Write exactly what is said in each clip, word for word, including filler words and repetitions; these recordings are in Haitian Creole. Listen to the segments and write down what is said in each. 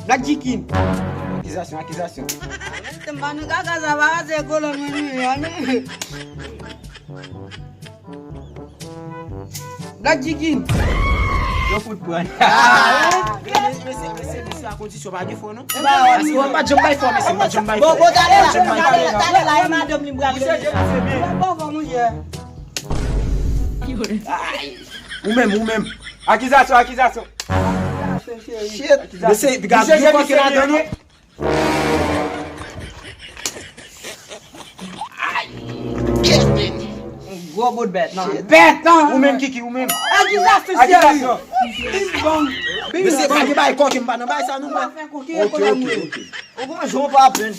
Black Jikin. Akizasyon, akizasyon. Te m pa nan kaka, sa pa se kolon mwen nou ye, ane. Black Jikin. Yo fout pran. Mesye, mesye, mesye, a kondisyon pa gen fò, non. Mwen pa janm bay fò, mesye, mwen pa janm bay fò. Bon, bon, talè la, talè la, talè la, e madanm li m pral rele. Bon, bon, monchè. Ou menm, ou menm. Akizasyon, akizasyon. Shit. Mesye, gad yon kòk ladan, non. Gwo bout bèt, non. Bèt, non. Ou menm, Kiki, ou menm. Akizasyon, akizasyon. Mesye, pa gen bay kòk, m pa nan bay sa, non, mwen. Ok, ok, ok. Ou gon jan pa plenn.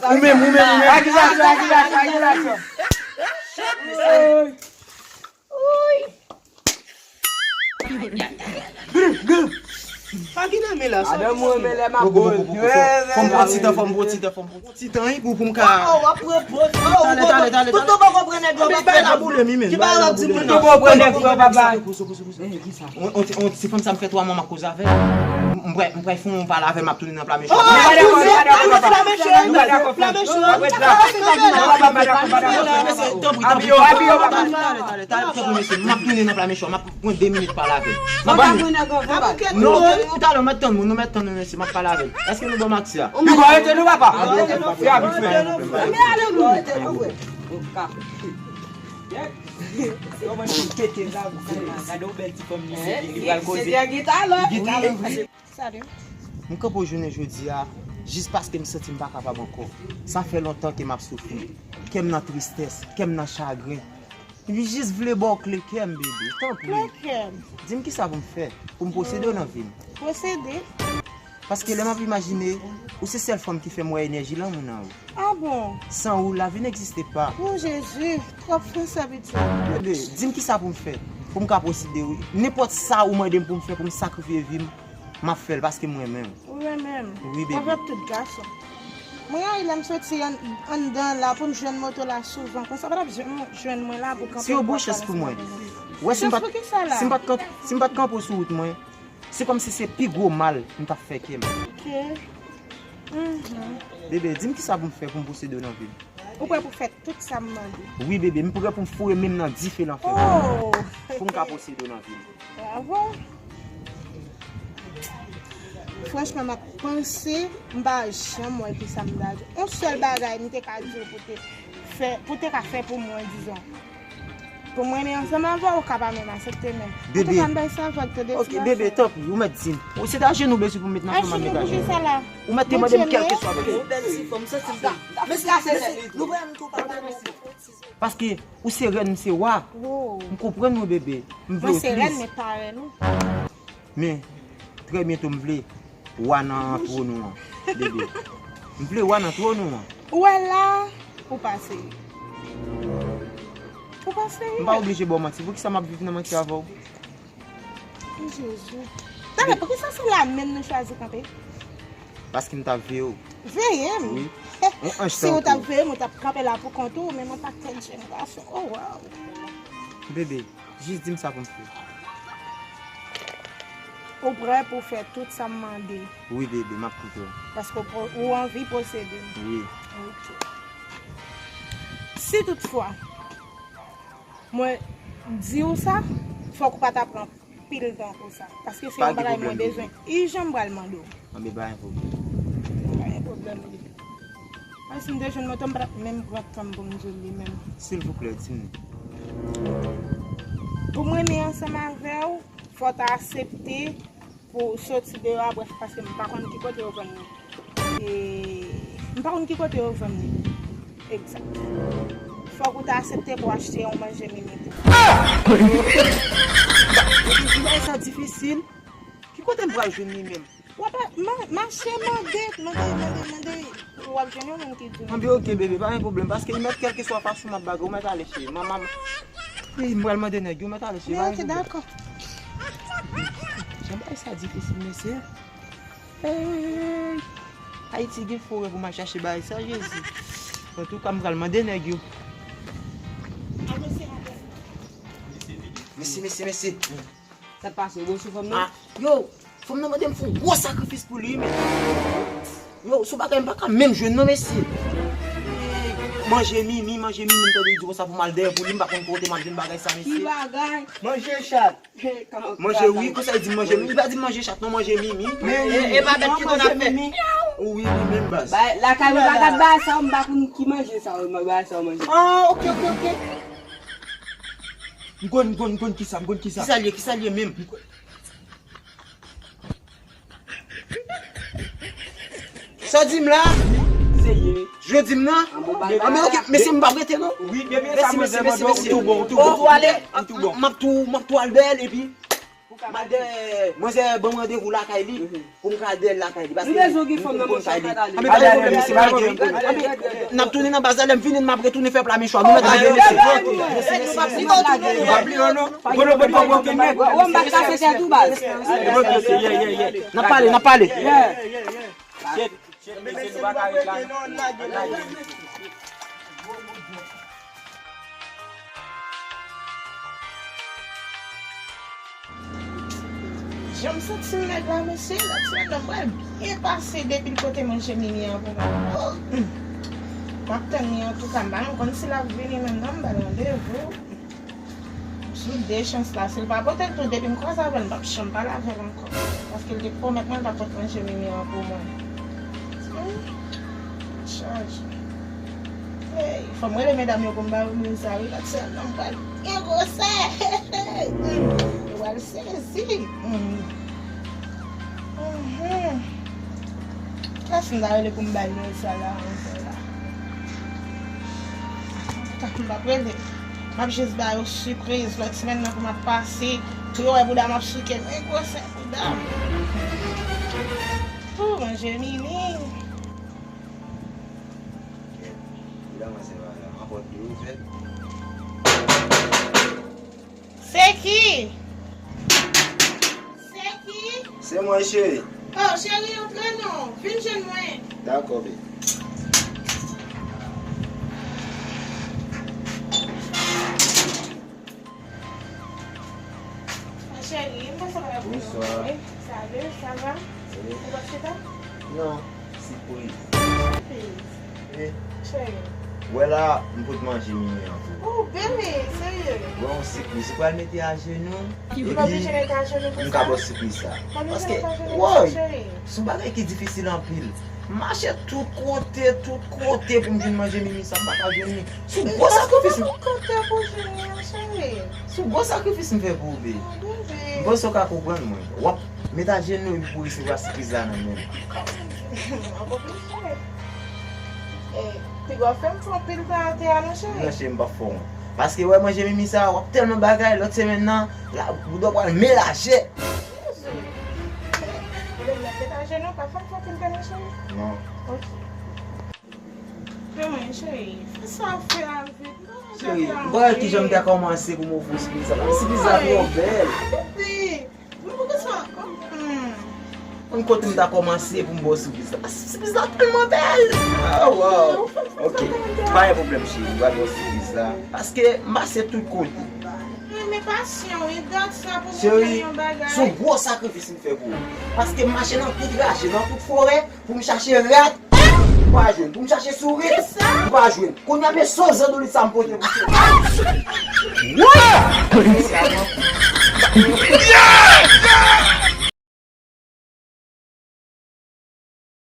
Ou menm, ou menm, ou menm. Akizasyon, akizasyon, akizasyon. Sa ki nan men la, sa ki nan men la? Fò m pran ti tan, fò m pran ti tan, fò m pran ti tan, wi, pou, pou m ka. Oh, w ap pran poz. Oh, talè, talè, talè, talè. Tout ou poko pran nèg yo, papa la boule mi men. Ki pa w ap di moun nan? Tout ou poko pran nèg yo, papa. On, on, on, ti fanm sa m fè twa mwa m ap koze avè l. M, m pral, m pral fè yon pale avè l, m ap tounen nan pla mechan. Oh, tounen nan pla mechan. Pla mechan. Tanpri, tanpri, tanpri, mesye, m ap tounen nan pla mechan, m ap pran de minit pale avè l. M ap tounen. Non, talè, ou mèt tann mwen, nou mèt tann mwen, mesye, m ap pale avè l. Èske nou ban m aksè a? Piga w rete non, papa. Piga w rete non. Fè abitye. Gade yon bèl ti fanm li, li pral koze. Gita la. Gita la. Salut. M kanpe w jounen jodi a, jis paske m santi m pa kapab ankò. Sa fè lontan ke m ap soufri. Kè m nan tristès, kè m nan chagren. M jis vle ba w kle kè m, bebe, tanpri. Kle kè m. Di m kisa pou m fè, pou m posede w nan vi m. Posede? Paske lè m ap imajine, ou se sèl fanm ki fè m wè enèji lanmou nan ou. Ah bon? San ou, lavi n egziste pa. Oh, Jezi, twòp fransè, pitit. Bebe, di m kisa pou m fè, pou m ka posede w. Nenpòt sa ou mande m pou m fè, pou m sakrifye vi m, m ap fè l paske m renmen w. Ou renmen m? Wi, bebe. Avèk tout gason. Mwen rayi lè m soti ann-, anndan la pou m jwenn moto la souvan. Konsa pa t ap jwenn, jwenn mwen la pou kanpe. Se yon bon chans pou mwen. Ou wè, si m pa t, si m pa t kanpe, si m pa t kanpe w sou wout mwen, se kòmsi se pi gwo mal m t ap fè kè m. Ok. Mhm. Bebe, di m kisa pou m fè pou m posede w nan vi m. Ou prè pou fè tout sa m mande? Wi, bebe, m prè pou m foure men m nan dife lanfè. Oh! Pou m ka posede w nan vi m. Bravo! Franchman, m ap panse, m pa janm wè kisa m ta di w. Yon sèl bagay m te ka di w pou te fè, pou te ka fè pou mwen, dizon. Pou m renmen ansanm avè w, ou ka pa menm aksepte menm. Bebe. Antouka, m bay sa avè w, tande. Ok, bebe, tanpri, ou mèt di m. Ou se ta jenou bezwen pou m met nan fè m ap mekaje. Ou mèt te mande m kèlkeswa bagay. Yon bèl ti fanm, santi m ta. Mesye, mesye, nou prè m tou papa, mesye. Paske ou se rèn, m se wa. Wow. M konprann ou, bebe. M vle w plis. Mwen se rèn, men pa rèn ou. Men, trè byento, m vle wa nan twòn ou an, bebe. M vle wa nan twòn ou an. Ou wè la, ou pa serye. Ou pa serye. M pa oblije ba w manti. Poukisa m ap viv nan manti avè w? Jezi. Talè, poukisa se la menm nou chwazi kanpe? Paske m t ap veye w. Veye m? Wi. Yon anj tankou w. Si w t ap veye m, ou t ap kanpe la pou kont ou, men mwen pa t jèn gason. Oh, wow. Bebe, jis di m sa pou m fè. Ou prè pou fè tout sa m mande? Wi, bebe, m ap koute w. Paske w po-, ou anvi posede m? Wi. Ok. Si toutfwa, mwen di w sa, fòk ou pa ta pran pil tan pou sa. Paske se yon bagay mwen bezwen ijan, m pral mande w. Anben, pa gen pwoblèm. Pa gen pwoblèm, wi. Mwen, si m te jwenn moto, m pa t ap menm pran tan m pou m di w li menm. Silvouplè, di m. Pou m renmen ansanm avè w, fò w ta aksepte pou w soti deyò a, brèf, paske m pa konn ki kote yo vann li. E, m pa konn ki kote yo vann li. Egzak. Fòk ou ta aksepte pou w achte yon manje mimi pou. Bagay sa difisil. Ki kote m pral jwenn li menm? W ap ma-, mache mande, mande, mande, mande. W ap jwenn yon moun ki di w. Anben, ok, bebe, pa gen pwoblèm, paske m mèt kèlkeswa fason m ap bagay, ou mèt ale, cheri. Manman, wi, m pral mande nèg yo, mèt ale, cheri, pa gen pwoblèm. Ok, dakò. Jan bagay sa difisil, mesye. Hey! Ayiti gen forè pou m al chache bagay sa, Jezi. Antouka, m pral mande nèg yo. Mèsi, mèsi, mèsi. Sa k pase, ou bon sou fanm nan? Ah, yo, fanm nan mande m fè yon gwo sakrifis pou li, men. Yo, sou bagay m pa ka menm jwenn non, mesye. Manje mimi, manje mimi, m tande li di konsa pou m al dèyè pou li, m pa konn kote m al jwenn bagay sa, mesye. Ki bagay? Manje chat. Manje wi, konsa li di m manje mimi, li pa di m manje chat non, manje mimi. E, e pa bèt ki konn ap fè. Wi, li menm baz. Lakay mwen pa ka bay sa, m pa konn ki manje sa, m bay sa manje. Ah, ok, ok, ok. M konn, m konn, m konn kisa, m konn kisa. Kisa l ye, kisa l ye menm? Sa w di m la? Serye. Jodi m nan? An, men ok, mesye, m p ap rete non. Wi, depi sa mèsi, mèsi, mèsi, mèsi. Ou tou bon, ou tou bon. Ou ale, m ap tou, m ap tou al dèyè l, epi m al dèyè, manzè ban m randevou lakay li, pou m ka al dèyè l lakay li, paske nou bezwen gen fanm nan, monchè, kay li. Anben, pa gen pwoblèm, mesye, pa gen pwoblèm. Anben, n ap tounen nan baz la, lè m vini, m ap retounen fè pla menchwa. Nou mèt al dèyè, mesye. Mesye, mesye. Ou pa bliye non. Kono bòt pa okenn nèg. Wè, m pa t ka fè tèt ou, baz. Ok, ok, yeah, yeah, yeah. N ap pale, n ap pale. Shit, shit, mesye, nou pa ka ret la non. Jan m santi m nèg la, mesye, lòt semèn nan m pral byen pase depi l pote manje mimi an pou mwen. Oh, hmm. M ap tann li antouka, m pa menm konn si l ap vini menm non, m ba l randevou. M sou de chans la, si l pa pote l tou, depi m kwaze avè l, m p ap janm pale avè l ankò. Paske l te pwomèt mwen l t ap pot manje mimi an pou mwen. Hmm. Chaje. Hey, fò m rele medam yo pou m ba yo nouvèl sa wi, lòt semèn nan m pral gen gwosè. Hmm. Yo pral sezi. Hmm. Mhm. Kiyès m ta rele pou m ba l nouvèl sa la ankò la? M p ap rele. M ap jis ba yo sipriz. Lòt semèn nan pou m ap pase, pou yo wè bouda m ap souke. Men gwosè bouda m. Pou manje mimi. Bouda mwen se pa la. Mwen pot li ouvè. Se ki? Se ki? Se mwen, cheri. Oh, cheri, antre non. Vin jwenn mwen. Dakò, baby. Ah, cheri, m pase pa la pou nou. Bonswa. Salut, ça va? Wi. Ou p ap chita? Non. Sipriz. Sipriz? Wi. Cheri. Wè la, m pot manje mimi an pou ou. Oh, bebe, serye? Wè yon sipriz. Ou pral mete ajenou, epi m ka ba w sipriz sa. Paske, woy, se yon bagay ki difisil anpil. M mache tout kote, tout kote pou m jwenn manje mimi sa, m pa ka jwenn li. Se yon gwo sakrifis. Tout kote pou jwenn li, cheri. Se yon gwo sakrifis m fè pou ou, baby. Oh, bebe. M panse w ka konprann mwen. W ap met ajenou epi pou w resevwa sipriz la nan men m. Mwen oblije. Eh, piga w fè m fè anpil tan atè a non, cheri. Non, cheri, m p ap fè w wont. Paske, wè, manje mimi sa, w ap tèlman bagay, lòt semèn nan, la, bouda w pral melaje. Jezi. Mwen mèt met ajenou, pa fè m fè anpil tan non, cheri. Non. Ok. Men mwen, cheri, fè sa w fè a vit. Cheri, m pa wè kijan m ta kòmanse pou m ofri w sipriz sa. Sipriz la twò bèl. Bebe, men poukisa, hmm. Konn kote m ta kòmanse pou m ba w sipriz la. Sipriz la tèlman bèl. Ah, wow. Ok. Pa gen pwoblèm, cheri. M pral ba w sipriz la. Paske m pase tout kote. Men, men pasyan, wi, gad sa pou mwen fè yon bagay. Cheri, se yon gwo sakrifis m fè pou ou. Paske m mache nan tout raje, nan tout forè, pou m chache rat, m pa jwenn. Pou m chache sourit, m pa jwenn. Kounye a, men se yon zandoulit sa m pote pou cheri. What?